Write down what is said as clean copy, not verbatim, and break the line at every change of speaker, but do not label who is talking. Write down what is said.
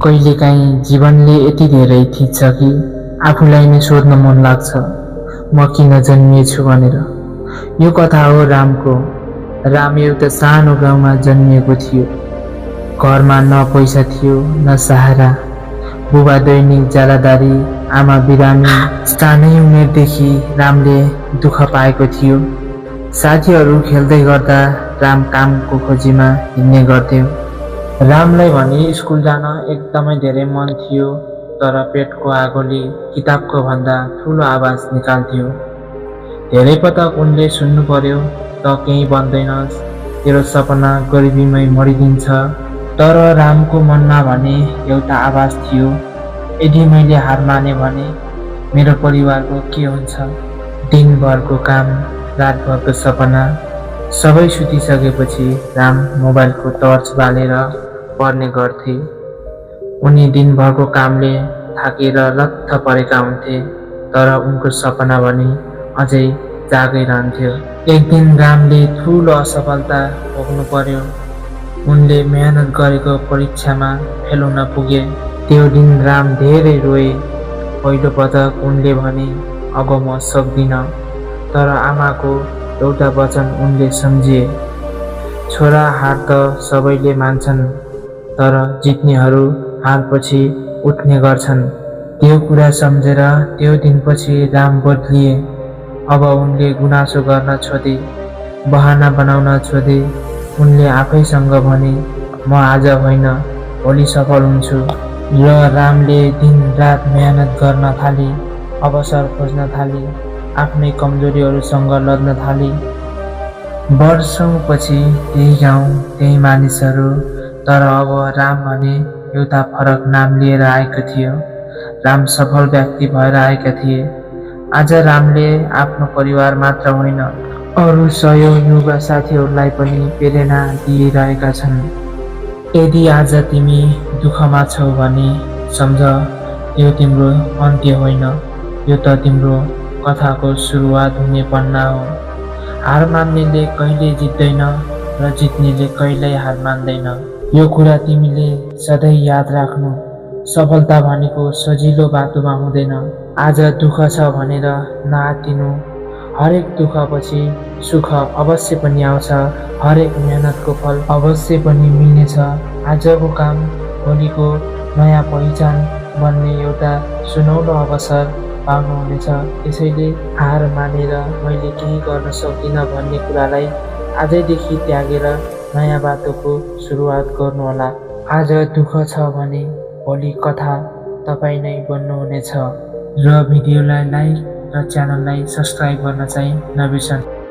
कहिलेकाहीँ जीवनले यति धेरै थिच्छ कि आफूलाई नै सोध्न मन लाग्छ, म किन जन्मिएछु भनेर। यो कथा हो रामको। राम एउटा सानो गाउँमा जन्मिएको थियो। घरमा न पैसा थियो न सहारा। बुबा दैनिक जालादारी, आमा बिरामी। सानै उमेरदेखि रामले दुःख पाएको थियो। साथीहरू खेल्दै गर्दा राम कामको खोजीमा हिँड्ने गर्थ्यो। रामलाई भने स्कुल जान एकदमै धेरै मन थियो, तर पेटको आगोले किताबको भन्दा ठुलो आवाज निकाल्थ्यो। धेरै पटक उनले सुन्नु पर्यो, त केही बन्दैनस्, तेरो सपना गरिबीमै मरिदिन्छ। तर रामको मनमा भने एउटा आवाज थियो, यदि मैले हार माने भने मेरो परिवारको के हुन्छ। दिनभरको काम, रातभरको सपना। सबै सुतिसकेपछि राम मोबाइलको टर्च बालेर पढ्ने गर्थे। उनी दिनभरको कामले थाकेर लत्थ परेका हुन्थे, तर उनको सपना भने अझै जागिरहन्थ्यो। एक दिन रामले ठुलो असफलता भोग्नु पर्यो। उनले मेहनत गरेको परीक्षामा फेल हुन पुगे। त्यो दिन राम धेरै रोए। पहिलो पटक उनले भने, अब म सक्दिनँ। तर आमाको एउटा वचन उनले सम्झिए, छोरा हार त सबैले मान्छन्, तर जित्नेहरू हारपछि उठ्ने गर्छन्। त्यो कुरा सम्झेर त्यो दिनपछि राम बदलिए। अब उनले गुनासो गर्न छोडे, बहाना बनाउन छोडे। उनले आफैसँग भने, म आज होइन भोलि सफल हुन्छु। र रामले दिन रात मेहनत गर्न थाले, अवसर खोज्न थाले, आफ्नै कमजोरीहरूसँग लड्न थाले। वर्षौंपछि त्यही गाउँ, त्यही मानिसहरू, तर अब राम भने एउटा फरक नाम लिएर आएको थियो। राम सफल व्यक्ति भएर आएका थिए। आज रामले आफ्नो परिवार मात्र होइन, अरू सयौं युवा साथीहरूलाई पनि प्रेरणा दिइरहेका छन्। यदि आज तिमी दुःखमा छौ भने सम्झ, यो तिम्रो अन्त्य होइन, यो त तिम्रो कथाको सुरुवात हुने पन्ना हो। हार मान्नेले कहिल्यै जित्दैन र जित्नेले कहिल्यै हार मान्दैन। यो कुरा तिमीले सधैँ याद राख्नु। सफलता भनेको सजिलो बाटोमा हुँदैन। आज दुःख छ भनेर नआत्तिनु। हरेक दुःखपछि सुख अवश्य पनि आउँछ। हरेक मेहनतको फल अवश्य पनि मिल्नेछ। आजको काम भोलिको नयाँ पहिचान बन्ने एउटा सुनौलो अवसर पाउनुहुनेछ। त्यसैले हार मानेर मैले केही गर्न सक्दिनँ भन्ने कुरालाई आजैदेखि त्यागेर नयाँ बाटोको सुरुवात गर्नुहोला। आज दुःख छ भने भोलि कथा तपाईँ नै बन्नुहुनेछ। र भिडियोलाई लाइक र च्यानललाई सब्सक्राइब गर्न चाहिँ नबिर्सनु।